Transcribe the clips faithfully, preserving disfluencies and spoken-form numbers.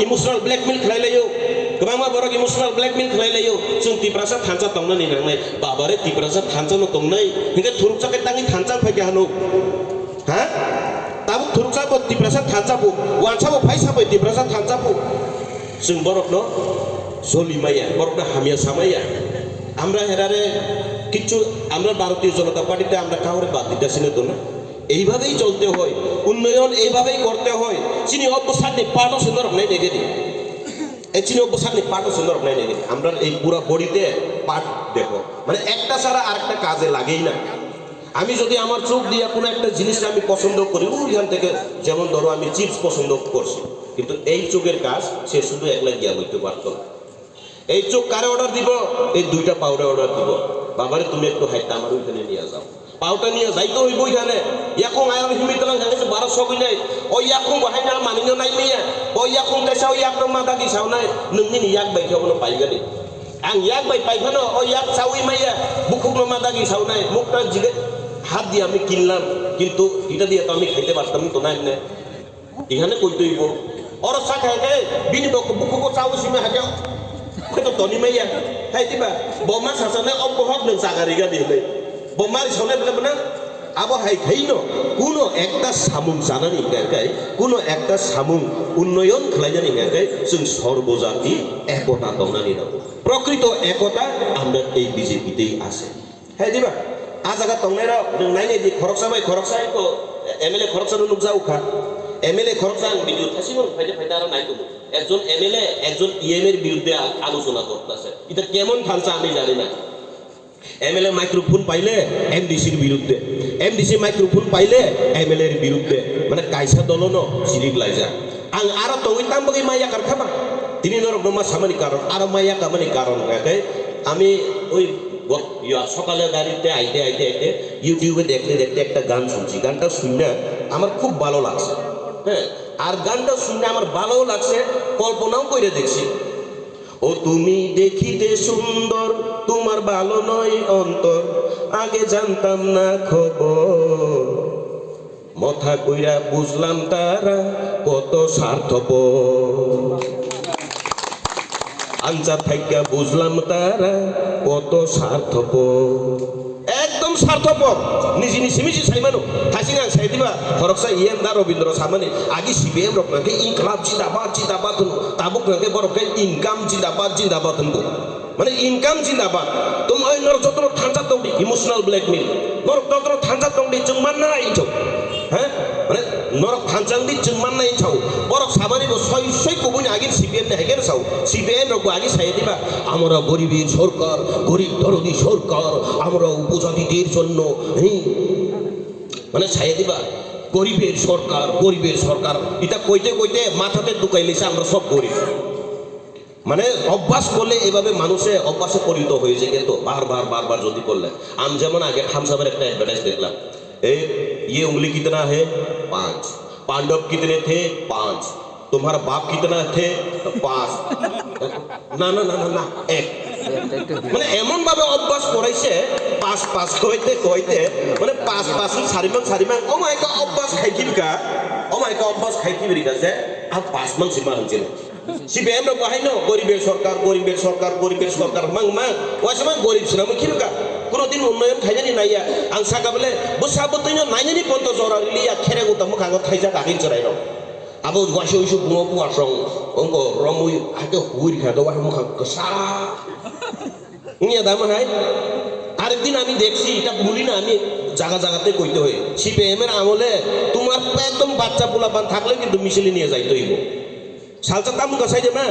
Emotional blackmail khlai laio. Kwbangma borok emotional blackmail khlai laio. Chwng Tiprasa thansa tongnani nangnai. Babare Tiprasa thansa no tongnai. Hinkhe thuruksa khe tangwi thansa phai kha hano. Ha? Tabuk thuruksa bo Tiprasa thansa phu. Wansa bo phaisa bai Tiprasa thansa phu. Chwng borok no joli maya, borok no hamya samaya. Amra herare kichu amra Bharatiya Janata Party te amra kaure bad dita sine dona. এইভাবেই চলতে হয়, উন্নয়ন এইভাবেই করতে হয়। Chini o bwsakni part o se norok nai nai gedi. E chini o bwsakni part o se norok nai nai gedi. Amra ei pura body te part dekho. Mane ekta sara arekta kaje lagei na. আমি যদি আমার চোখ দিয়া কোনো একটা জিনিস আমি পছন্দ করি, ওইখান থেকে, যেমন ধরো আমি চিপস পছন্দ করছি, কিন্তু এই চোখের কাজ সে শুধু একলা গিয়া হইতে পারতো না। এই চোখ কারে অর্ডার দিব? এই দুইটা পাউরে অর্ডার দিব। বাবারে, তুমি একটু হাইটটা আমার ওইখানে নিয়ে যাও। Pauta niya jai to hoi boi khane. Yakung ayang himi tlang khane se bara sogwi nai. O yakung bo haina manino nai miya. O yakung kaisa o yakno ma dagi saunai. Nungni ni yak bai khe obono paigani. Ang yak bai pai phano o yak chawi maya. Bukhukno ma dagi saunai. Mukta jiga hat di ami kinlam. Kintu ita diya to ami khaite partam to nai ne. Ihane koi twi bo. Oro sakha khe bini bok bukugo chao simi hakhe. Khe to toni maya. Hai tiba. Bo ma sasane o bohok nung chagari ga di hinai. Bo mari sone bole bana. Abo hai thaino kuno ekta samung chanani hingka kai, kuno ekta samung unnoyon khlainani hingka kai, chwng sorbojati ekota tongnani nango. Prokrito ekota amra ei B J P tei ase. Hai diba? A jaga tongnai rok, nwng nai nai di, khoroksa bai khoroksa eko M L A khoroksa no nukjago kha. M L A khoroksa ang video thasi no phaide phaide aro nai tongo. Ekjon M L A, ekjon E M er biruddhe a-, alochona kortase. Ita kemon thansa ami jani na. M L A microphone paile M D C r biruddhe, M D C microphone paile M L A r biruddhe. Mane kaisa dolono chirik laijak. Ang aro tongwi tambagwi maya karkha ba? Tini norokno ma samani karon, aro maya kamani karon hwnkha khe, ami oi bo-, ya, sokale garite aite, aite, aite, YouTube-e dekhte, dekhte ekta gan shunchi. Ganta shunna amar khub bhalo lagse. He, ar ganta shunna amar bhalo lagse, kolponao koire dekhchi. ও তুমি দেখিতে সুন্দর, তোমার ভালো নয় অন্তর, আগে জানতাম না খবর। মথা কইরা বুঝলাম তারা কত স্বার্থপর। আনসা থাইকা বুঝলাম তারা কত স্বার্থপর। Ekdom স্বার্থপর. Nijini simi si saimano. Thasing ang sai diba, khoroksa iyang da Robindro samani. Agi C P M rok nangkhe inklab jindabad, jindabad hwno. Tabuk nangkhe borok khe income jindabad, jindabad hwno. Mane income jindabad. Tong oi norok jotono thansa tongdi, emotional blackmail. Norok jotono thansa tongdi, chwng manna inchok. He? Mane norok thansa wngdi, chwng manna inchok. Borok samani bo soi soi kubuni agin C P M ni haikhe sao. C P M rok bo agi sai diba, "Amra goribir sorkar, gorib dorodi sorkar, amra upojatiter jonno." He? Mane sai diba, "Goribir sorkar, goribir sorkar." Ita koite koite mathate dukai lisa amra sob gorib. মানে অভ্যাস করলে এইভাবে মানুষে অভ্যাসে পরিণত হয়ে যায়, কিন্তু বারবার বারবার যদি করলে। আমি যেমন আগে থামস আপের একটা অ্যাডভার্টাইজ দেখলাম, এই, "ये उंगली कितना है? पाँच। पांडव कितने थे? पाँच। तुम्हारा बाप कितना थे? पाँच।" না না না না না, এক। মানে এমন ভাবে অভ্যাস করাইছে, পাঁচ পাঁচ কইতে কইতে, মানে পাঁচ পাঁচ সারিমান সারিমান, ও মাইকা অভ্যাস খাইকিবকা, ও মাইকা অভ্যাস খাইকিবরিকা যে আর পাঁচ মান সিমা হচ্ছে না। C P M rok bahai no, "Goribir sorkar, goribir sorkar, goribir sorkar," mang mang. Waisa mang gorib swnamwi khibika. Kuno din unnoyon khainani naiya. Ang saka bole, bwsa bwtwino nainani ponto jora riliya, khereng uta mwkhango thaijak agin chwrairok. Abo waisa uisu bungo puarsong, ongko romwi, hake hui rikha, do waisa mwkhang kwsa. Wngya da mo hai? আরেকদিন আমি দেখছি, এটা ভুলি না আমি, জায়গা জায়গাতে কইতে হয়। C P M এর আমলে তোমার একদম বাচ্চা পোলাপান থাকলে কিন্তু মিছিলে নিয়ে যাইতে হইব। Salsa tamo ka saide ma,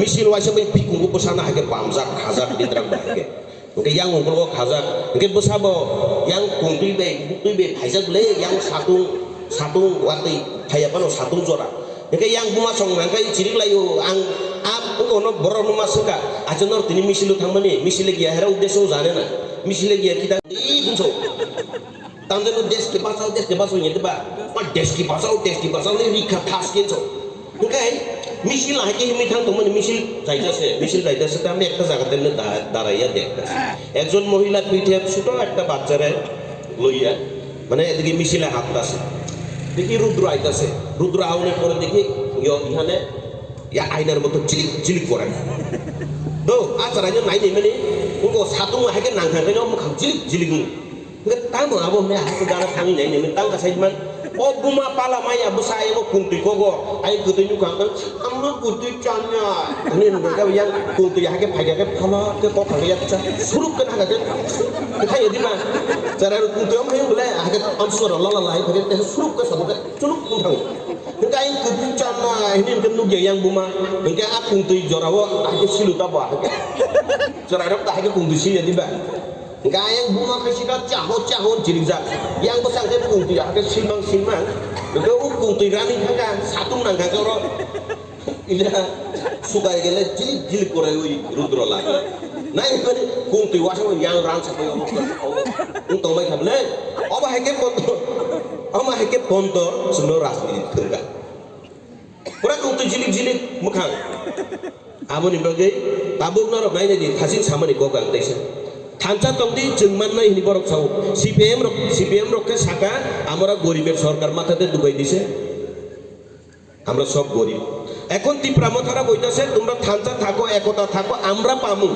misil waisa bai phikungo bwsano hai khe pamjak, khajak, ditrak bai hai khe. Hwnkhe yang ungkulugo khajak, hwnkhe bwsabo yang kungtwi bai, buktwi bai phaijak le, yang satung, satung watwi phaiya phano satung jora. Hwnkhe yang buma song hwnkhe chirik laio, ang, a, ungkono borokno ma swngkha, "Acha nor tini misilo thangmani, misile giya hera uddesho jane na, misile giya kita," i bumso. Tamjani desh ke bachao, desh ke bachao hinwi ba. Ma desh ke bachao, desh ke bachao hinwi rikha thas kenso. Hwnkhe misil hai khe himwi thang tongmani, misil jaitase, misil jaitase, tamni ekta jaga tei da-, daraiya de ekta. Ekjon mohila pithe chuto ekta bachchare loiya, mane edike misile hattase. Dekhi Rudra aitase. Rudra aune pore dekhi yo ihane Ya ainar moto jilik jilik korai. Do, a chwraino nai naimani, wngkha satung hai khe nang thang khe no mwkhang jilik jilik wng. Hwnkhe tamo abo hwnwi hai khe gana thangwi nai naimani tang kasai man. O buma pala maya bwsa abo kungtwi kogo, ai kwtwi nukha ang, "Ang no kwtwi chanya." Hwnwi nukha yang kungtwi hai khe phai khe phala khe kok kha ya cha. Suruk khe thang khe. Khai di ma. Chwrai kungtwi om hai bole hai khe amswara lala lai phai khe suruk khe sabuk khe chuluk wng thango. Hwnkhe ayang kwbui chana hwnwi hwnkhe nukya yang buma. Hwnkhe a kungtwi jorao ahai khe silu ta bo ahai khe. Chwrairok ta ahai khe kungtwi silya diba. Hwnkhe ayang buma khai sika chaho chaho jilikjak. Yang bwsa hwnkhe kungtwi ahai khe silmang silmang. Hwnkhe o kungtwi rani thangkha satung nangkha khe oro. Ila sukai gele jilik jilik koraiwi rudro lagwi. Nai hwnkhe kungtwi wasao yang rang sapai obo. Wng tongbai kha bwle. Obo hai khe ponto. Omo hai khe ponto chwngno rajniti thwngkha. Pura kungtwi jilik jilik mwkhang. Aboni bagwi tabuk norok nainai di thasing samani kok ang teisa. Thansa tongdi chwng mannai hwnwi borok sao. C P M rok, C P M rok khe saka amora goriber sorkar matha de dukai dise. Amra sob gorib. Ekhon Tipra Mothara boitase tomra thansa thako, ekota thako, amra pamu.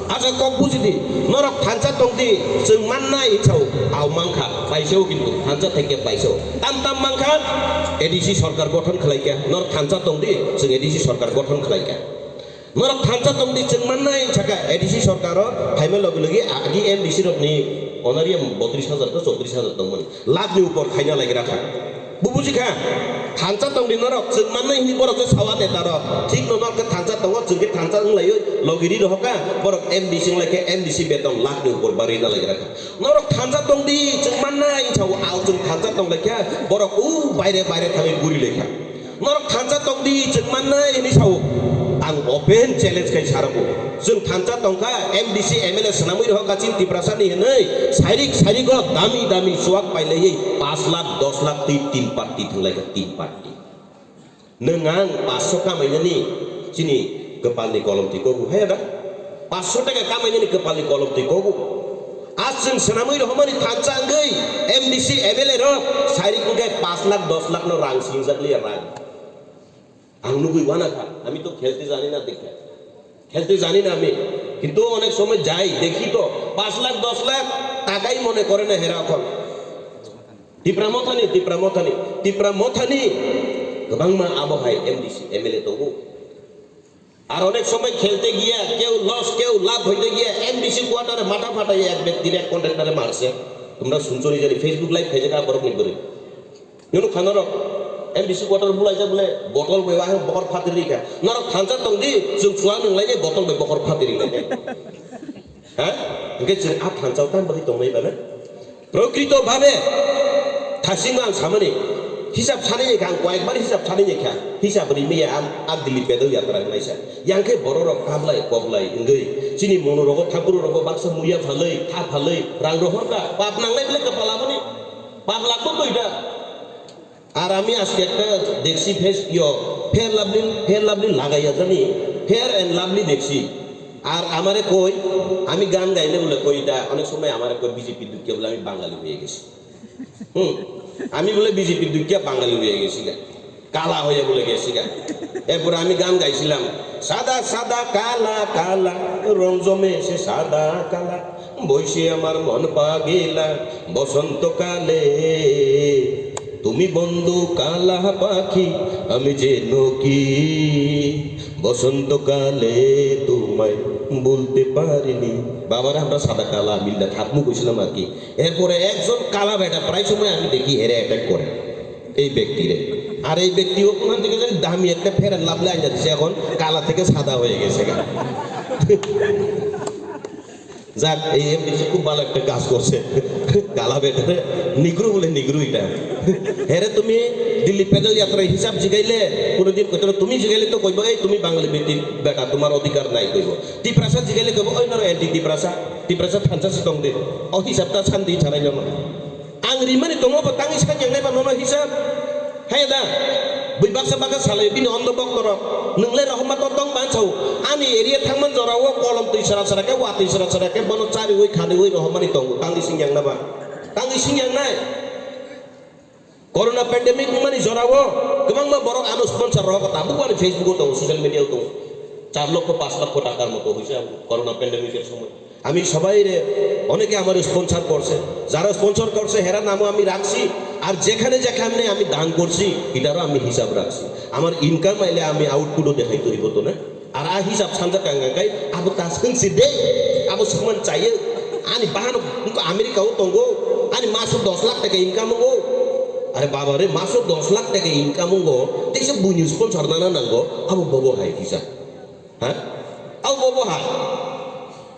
Acha kok bujidi, norok thansa tongdi, chwng mannai sao, ao mankha, paisao kintu, thansa theke paisao. Tam tam mankha, A D C sorkar gothon khlaikha, norok thansa tongdi, chwng A D C sorkar gothon khlaikha. Norok thansa tongdi, chwng mannai saka, A D C sorkaro phaima logi logi agi M D C rokni honorarium botris hajar to chowtris hajar tongmani. Lakh ni upor khaina lagi rakha. Bo bujikha, thansa tongdi norok, chwng mannai hwnwi borok khe sawa neta rok. Thik no norok khe thansa tongo, chwng khe thansa wng laiwi logi ri rohokha, borok M D C wng lai khe M D C beton lakh ni upor barwi na lagi rakha. Norok thansa tongdi, chwng mannai wng sao, ao chwng thansa tong lai kha, borok u baire baire thangwi guri lai kha. Norok thansa tongdi, chwng mannai hwnwi sao. Ang open challenge khai sarabu. Chwng thansa tongkha, M D C, M L A swnamwi rohor kachin Tiprasani hwnwi, sairik, sairigo dami, dami chuak pailaiwi paanch lakh, dos lakh twi tin party thwnglaikha, tin party. Nwng ang paanch sho kamainani chini kwpalni kolom twi kogu, hai da? Paanch sho taka kamainani kwpalni kolom twi kogu. A chwng swnamwi rohormani thansa wngwi M D C, M L A rok sairik wngkhe paanch lakh, dos lakh no rang singjak liya rang. Ang nugwi uanakha, আমি তো খেলতে জানি না দেখে। খেলতে জানি না আমি। কিন্তু অনেক সময় যাই, দেখি তো, পাঁচ লাখ, দশ লাখ টাকাই মনে করে না হেরা এখন। Tipra Mothani, Tipra Mothani, Tipra Mothani, kwbangma abo hai M D C, M L A tongo. আর অনেক সময় খেলতে গিয়া কেউ লস, কেউ লাভ হইতে গিয়া M D C কোয়ার্টারে মাথা ফাটাইয়া এক ব্যক্তির, এক কন্ট্রাক্টরে মারছে। তোমরা শুনছো নি জানি, Facebook live খাইছে কা বরফ নিয়ে করে। Nunu khanarok, M D C quarter bulaijak bole, botol bai wahe bokor phatri rikha. Norok thansa tongdi, chwng chwla nunglainai botol bai bokor phatri rikha. Ha? Hwnkhe chwng a thansa o tam bagwi tongnai bana? Prokrito bhabe, thasing ang samani, hisab sanai kha, ang koyekbar hisab sanai kha, hisab rimaya am, a Dilip Pedal Yatra hwnlaisa. Yang khe bororok kablai, koblai, wngwi, chini mono rogo, thaphuru rogo, baksa muya phalwi, tha phalwi, rang rohor kha, pap nangnai bole kwpal aboni, pap lakbo twi da. আর আমি আজকে একটা দেখছি ফেস ইয়ো, fair lovely, fair lovely লাগাইয়া জানি, fair and lovely দেখছি। আর আমারে কই, আমি গান গাইলে বলে কই, এটা অনেক সময় আমারে কই বিজেপি দুঃখে বলে আমি বাঙালি হয়ে গেছি। হুম, আমি বলে বিজেপি দুঃখে বাঙালি হয়ে গেছি গা, কালা হয়ে বলে গেছি গা। এরপরে আমি গান গাইছিলাম, সাদা সাদা কালা কালা, রং জমেছে সাদা কালা। বইছে আমার মন পাগেলা বসন্তকালে, তুমি বন্ধু কালা পাখি, আমি যে নকি বসন্তকালে তোমায় বলতে পারিনি। বাবারা আমরা সাদা কালা মিলটা থাকবো কইছিলাম আর কি। এরপরে একজন কালা বেটা প্রায় সময় আমি দেখি হেরে অ্যাটাক করে এই ব্যক্তিরে। আর এই ব্যক্তিও কোন থেকে যেন দামি একটা ফেয়ার লাভলি আইনা দিছে, এখন কালা থেকে সাদা হয়ে গেছে। যাক, এই এমডিসি খুব ভালো একটা কাজ করছে। কালা বেটারে নিগ্রু বলে নিগ্রু এটা। হেরে তুমি দিল্লি প্যাডেল যাত্রার হিসাব জিগাইলে, কোনোদিন কইতো না, তুমি জিগাইলে তো কইবো, "এই তুমি বাঙালি বেটি বেটা, তোমার অধিকার নাই," কইবো। তিপ্রাসা জিগাইলে কইবো, "ওই নর অ্যান্টি তিপ্রাসা, তিপ্রাসা থানসা সিটং দে।" ও হিসাবটা শান্তি ছাড়াই না। Ang rimani tongo bo tangwi sanyangnai ba nono hisab. Hai da. Bui baksa baksa salai bini ondo boktorok. Nwngle rohorma to tong bansao. Ani area thangman jorao kolom twi sara sara khe, watwi sara sara khe, bono chariwi khaniwi rohormani tongo. Tangwi singyangna ba. Tangwi singyangnai. Corona pandemic wngmani jorao kwbangma borok ano sponsor rok tabuk ani Facebook o tongo, social media o tongo. Char lokho, panch lokho takar moto hoise ang corona pandemic er somoi. Ami sobai re oneke amar sponsor korse, jara sponsor korse hera namo ami rakchi, ar jekhane jekhane ami dan korsi, itarw ami hisab rakchi. Amar income aile ami output o dekhai to ibo to na. Ar a hisab sanjak kang kang kai, abo ta swngsi de, abo swngman chayo. Ani bahano wngkha America o tongo, ani maso dos lakh taka income wngo. Are baba re, maso dos lakh taka income wngo, teisa buini sponsor nana nango, abo bobo hai hisab. Ha? Abo bobo hai.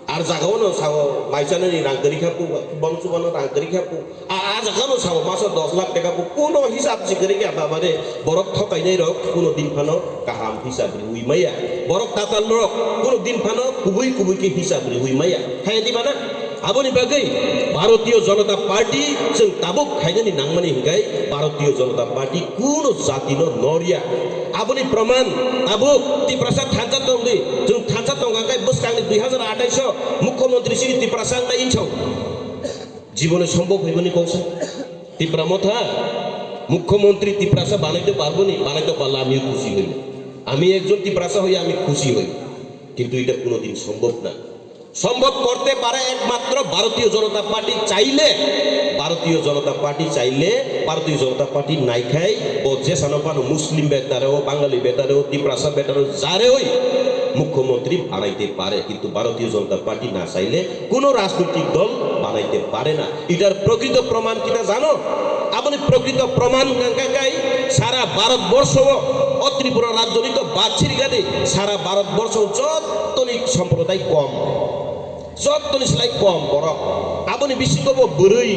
Ar jaga ono sao, mai chanani rang kwrwi kha pu, bom chubano rang kwrwi kha pu. A, a jaga no sao, maso dos lakh taka pu, kuno hisab si kwrwi kha, baba re, borok thokainai rok kuno din phano kaham hisab riwi maya. Borok tatal rok kuno din phano kubui kubui khe hisab riwi maya. Hai di bana? Aboni bagwi Bharatiya Janata Party chwng tabuk khainani nangmani hinkai Bharatiya Janata Party kuno jati no norya. Aboni proman tabuk Tiprasa thansa tongdi, chwng thansa tongkha khe bwskangni dui hazar athais o Mukhyamantri sini Tiprasa wngna insong. Jibone sombhob hoiboni koksa. Tipra Motha, Mukhyamantri Tiprasa banaito parboni, banaito parle amiyo khushi hoi. Ami ekjon Tiprasa hoi ami khushi hoi. Kintu eta kuno din sombhob na. সম্ভব করতে পারে একমাত্র ভারতীয় জনতা পার্টি চাইলে। ভারতীয় জনতা পার্টি চাইলে, ভারতীয় জনতা পার্টি নাইখাই, bo jesano phano Muslim betareo, Bangali betareo, Tiprasa betareo, jareo মুখ্যমন্ত্রী বানাইতে পারে, কিন্তু ভারতীয় জনতা পার্টি না চাইলে কোনো রাজনৈতিক দল বানাইতে পারে না। এটার প্রকৃত প্রমাণ কিতা জানো? আপনি প্রকৃত প্রমাণ গাঙ্গাকাই সারা ভারতবর্ষ, ও ত্রিপুরা রাজ্য নিত বাদ ছিরিগাদি সারা ভারতবর্ষ যতনি সম্প্রদায় কম, যতনি সেলাই কম বড়। আপনি বিশ্বকব বরই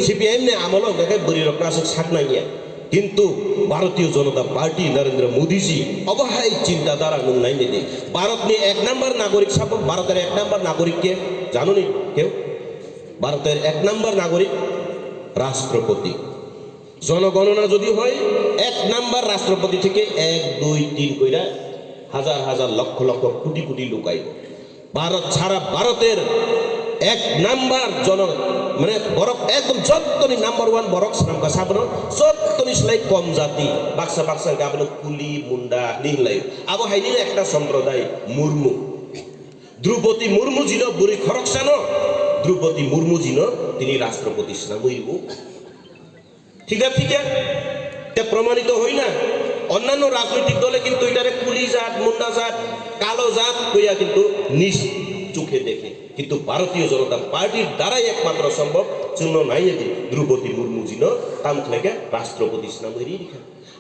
সিপিআইএম নে আমল গাঙ্গাকাই বরই রকম আসে সাকনাইয়া। কিন্তু ভারতীয় জনতা পার্টি নরেন্দ্র মোদীজি অবহাই চিন্তাধারা নুংনাই নেদে। ভারতনি এক নম্বর নাগরিক সাপো, ভারতের এক নম্বর নাগরিক কে জানো নি কেউ? ভারতের এক নম্বর নাগরিক রাষ্ট্রপতি। জনগণনা যদি হয়, এক নম্বর রাষ্ট্রপতি থেকে এক, দুই, তিন কইরা হাজার হাজার, লক্ষ লক্ষ, কোটি কোটি লোক আইব। ভারত, সারা ভারতের এক নাম্বার জন, মানে বরক একদম যত্তনি নাম্বার ওয়ান বরক সামকা সাবনো যত্তনি সেলাই কম জাতি, বাক্সা বাক্সা গাবনো কুলি মুন্ডা নিংলাই। আবো হাইনিলে একটা সম্প্রদায় মুর্মু। দ্রৌপদী মুর্মু জিনো বুড়ি খরকসানো, দ্রৌপদী মুর্মু জিনো তিনি রাষ্ট্রপতি স্নামইবু। ঠিক আছে, ঠিক আছে? এটা প্রমাণিত হই না? অন্যান্য রাজনৈতিক দলে কিন্তু এটারে কুলি জাত, মুন্ডা জাত, কালো জাত কইয়া কিন্তু নিজ চোখে দেখে। কিন্তু ভারতীয় জনতা পার্টির দ্বারাই একমাত্র সম্ভব, চুনো নাইয়ে দি দ্রৌপদী মুর্মু জিনো তাম থেকে রাষ্ট্রপতি স্নামই রিখা।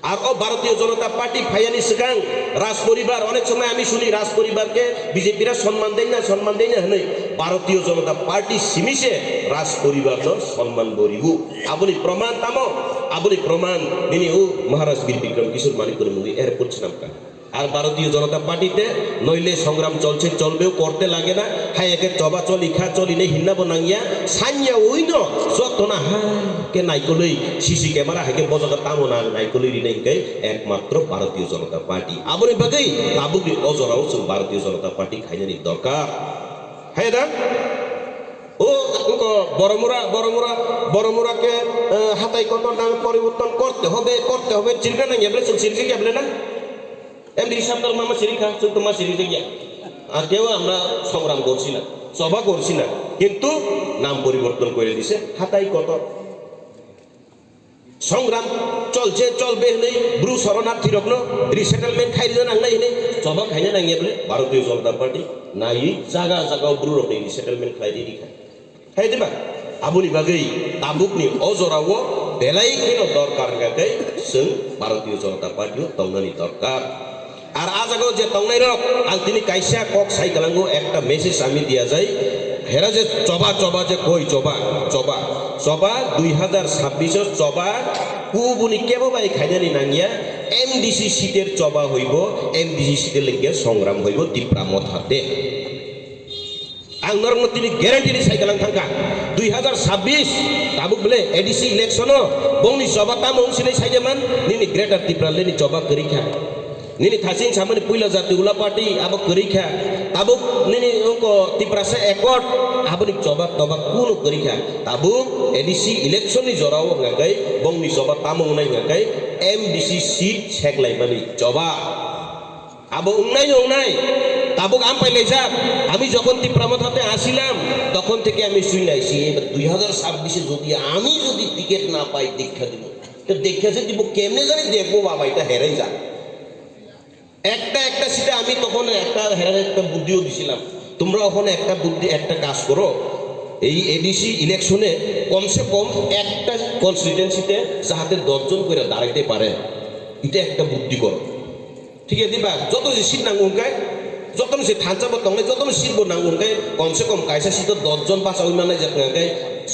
আর ও ভারতীয় জনতা পার্টি ফাইয়ানি সিগাং রাজ পরিবার, অনেক সময় আমি শুনি রাজ পরিবারকে বিজেপিরা সম্মান দেয় না, সম্মান দেয় না, হ্যাঁ, ভারতীয় জনতা পার্টি সিমিসে রাজ পরিবার সম্মান বরিবু। Aboni proman tamo? Aboni proman nini o Maharaj Bir Bikram Kishore Manik Kori movie airport swnamkha. Ar Bharatiya Janata Party te noile songram cholse, cholbeo, korte lage na, hai eke choba choli kha, choli ne hinna bo nangya, sanya ui no, joto na hai ke naikoloi, C C camera hai ke bojaga tamo na naikoloi rinai hingke ekmatro Bharatiya Janata Party. Aboni bagwi tabukni o jorao chwng Bharatiya Janata Party khainani dorkar. Hai da? O, wngkha Boromura, Boromura, Boromura ke, eh, hatai kotor nang poriborton korte hobe, korte hobe, chirga nang eble, chwng chirga eble na? Em di saptar mama chirikha, chwng tongma chirikjakya. Ar kebo amra songram gorsi na, choba gorsi na, kintu nam poriborton kore dise, hatai kotor. Songram cholse, cholbe hinwi Bru soronarthi rokno resettlement khairina nangnai hinwi choba khaina nangya bole Bharatiya Janata Party naiwi jaga jaga o Bru rokni resettlement khlai riri kha. Hai diba? Aboni bagwi tabukni o jorao belai kheno dorkar wngkha khe chwng Bharatiya Janata Party o tongnani dorkar. Ar a jagao je tongnairok, ang tini kaisa kok sai kwlango, ekta message ami diya jai. Hera je choba, choba je koi choba, choba, choba dui hazar sabbish o choba kubuni kebo bai khainani nangya, M D C seat er choba hoibo, M D C seat er lengke songram hoibo Tipra Motha de. Ang norokno tini guarantee ni sai kwlang thangkha, dui hazar sabbish tabuk bele A D C election o bongni choba tamo wngsinai sai de man, nini Greater Tipraland ni choba kwrwi kha. Nini thasing samani puila jati ula party abo kwrwi kha. Tabuk nini ongko Tiprasa Accord aboni choba toba kuno kwrwi kha. Tabuk A D C election ni jorao wngkha khe bongni choba tamo wngnai wngkha khe M D C seat seklaimani choba. Abo wngnai no wngnai. Tabuk ampai laijak. Ami jokhon Tipra Motha te asilam, tokhon theke ami sui naisi, ebar dui hazar sabbish e jodi ami jodi ticket na pai, dekha dibo. To dekha se dibo, kemne jani dekbo baba, eta herai jak. Ekta ekta seat e ami tokhon ekta herai ekta buddhiyo disilam. তোমরা ওখানে একটা বুদ্ধি, একটা কাজ করো, এই এডিসি ইলেকশনে কমসে কম একটা কনস্টিটিউয়েন্সিতে যাহাতে দশ জন করে দাঁড়াইতে পারে, এটা একটা বুদ্ধি করো। Thik ya diba? Joto je seat nango hwnkhe, jotono se thansa bo tongnai, jotono seat bo nango hwnkhe, komse kom kaisa seat o dos jon bachaui mannai jak hwnkhe,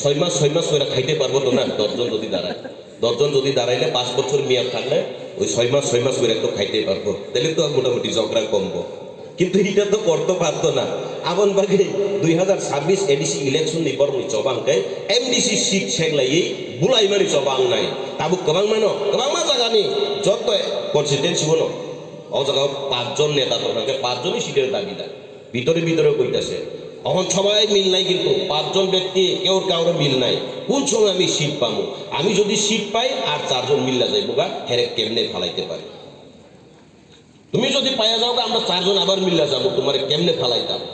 soi mas, soi mas koira khaite parbo to na, dos jon jodi darai. Dos jon jodi daraile, pas bochor miyad thakle, oi soi mas, soi mas koira to khaite parbo. Tele to motamoti jokra kombo. Kintu hita to korto parto na. Aboni bagwi dui hazar sabbish A D C election ni borokni choba hwnkhe M D C seat seklaiwi bulaimani choba wngnai. Tabuk kwbangmano, kwbangma jagani joto constituency-o no. O jaga o pachjon neta tongkha, hwnkhe pachjonni seat-ni dabidar. Bhitore bhitore koitase. Okhon sobai milnai kintu, pachjon bekti keur kauro milnai. Kun somoy ami seat pamu? Ami jodi seat pai, ar charjon milla jaiboga, here kemne phalaite pari? Tumi jodi paiya jao, amra charjon abar milla jabo, tomare kemne phalai tamo?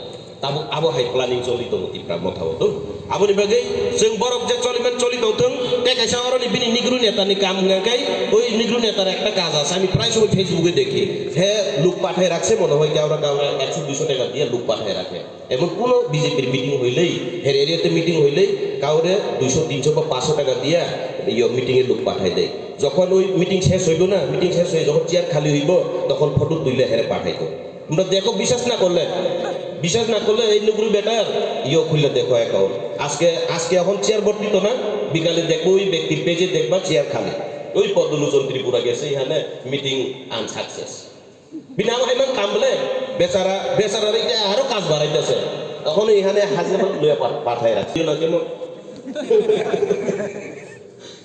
Tabuk abo hai planning choli tongo Tipra Motha o to. Aboni bagwi chwng borok je choliman choli tongthwng, tei kaisa oroni bini Negro neta ni kam hwnka khe, oi Negro netar ekta kaj ase, ami prai somoi Facebook e dekhi. He luk pathai rakse mone hoi, kaura kaura ekso duiso taka diye luk pathai rakhe. Emon kuno B J P r meeting hoilei, her area te meeting hoilei, kaure duiso tinso ba paanso taka diya, iyo meeting e luk pathai de. Jokhon oi meeting ses hoibo na, meeting ses hoi jokhon chair khali hoibo, tokhon photo tuile here pathai to. Tombra dekho, biswas na korle, biswas na korle ei nugru betar, iyo khulile dekho account. Aske, aske ekhon chair bortito na, bikale dekho oi bektir page e dekba chair khali. Oi Padma Lochon Tripura gese ihane meeting unsuccess. Bini amo hai man kam bole, bechara, bechara rei te aro kaj barai tase. Tokhono ihane hajira loya pa-, pathai ra. Sino kemo.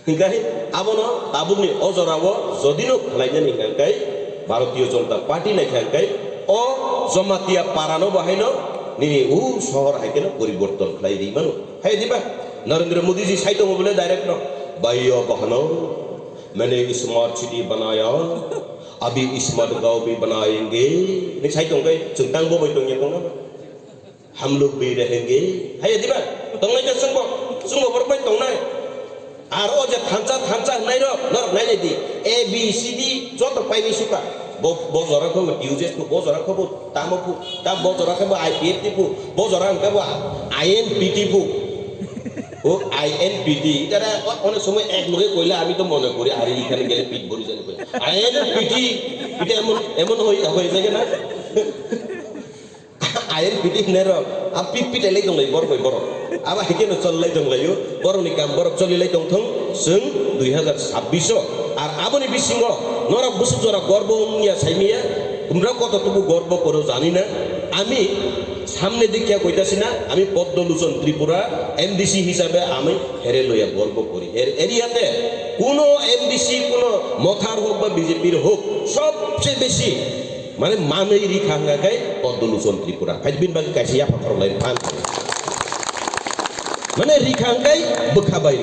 Hinkhe abono tabukni o jorao jodino khlainani hinkhe Bharatiya Janata Party naikha hinkhe o Jamatia parano bahaino nini u sohor hai kheno poriborton khlai ri mano. Hai diba? Narendra Modi ji sai tongo bole direct no. Bhaiya bahno, maine smart city banaya, abhi smart gaon bhi banayenge. Ni sai tong kai, chwng tang bo bai tong ya tong na. Hum log bhi rahenge. Hai diba? Tong nai ka sungbo, sungbo bor bai tong nai. Ar o je thansa, thansa hnai ro, nor nai nai di. A B C D, joto pai ni suka. Bo, bo jora ko, bo T U J S ko, bo jora ko, bo tamo ko, ta bo jora ko, bo I P F T ko, bo jora ko, bo I N P T ko. O I N P T, itara o-, onek somoy ek loge koile ami to mone kori, are ikhane gele pit bori jani koi. I N P T, ita emon, emon hoi, hoi jage na? I N P T hinai rok, a pit pit lai tonglai borok bai borok. Abo hai kheno chol lai tonglaio, borok ni kam borok choli lai tongthong, chwng dui hazar sabbish o. Ar aboni bisingo norok bwswk jora gorbo wngya saimiya, kumra koto tubu gorbo koro jani na, ami Samne dikya koitasina, ami Padma Lochon Tripura M D C hisabe ami here loya gorbo kori. Her area te kuno M D C, kuno Mothar hok ba B J P r hok, sobse besi mane manwi rikha hwnga khe Padma Lochon Tripura. Hai bin bagwi kaisa yapha khorok lai phan. Mane rikha hwngkai bwkha bai.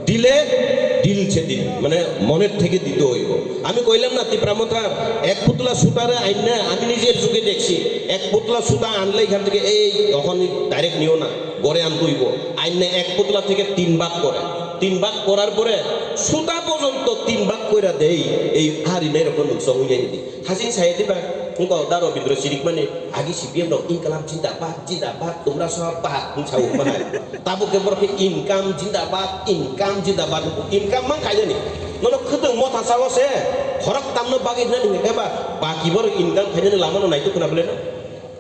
Dile, dil se din, mane moner theke dite hoibo. Ami koilam na Tipra Mothar, ek putla sutare ainna, ami nijer chuke dekchi, ek putla suta anle ekhan theke ei, okhon direct niyo na, gore antoibo. Ainna ek putla theke tin bhag kore, tin bhag korar pore suta porjonto tin bhag koira dei, ei ari nai rokno nuksa hwnjai di. Hasing saya diba, engkau da Robindra Sirikmani, agi C P M rok inkalam jindabad, jindabad, tumra sob bad, hing sao hwnba hai. Tabuk khe borok khe income jindabad, income jindabad, income mang khainani. Nono khwtwng motha sao se, khorok tamno bagwi nani hwnkhe ba, baki borok income khainani lama no naituk khna bwle no.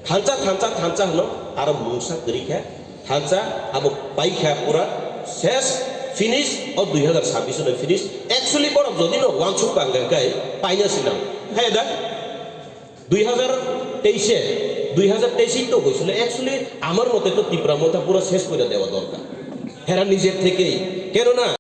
Thansa, thansa, thansa hwno, aro mungsa kwrwi khe, thansa abo paikha pura ses, finish, o dui hazar sabbish no finish. Actually borok jodi no wansuk kang kang kai, paina sinang. Hai da? Dui hazar teis e, dui hazar teis e to hoichilo, actually amar mote to Tipra Motha pura ses koira dewa dorkar. Hera nijer thekei. Keno na?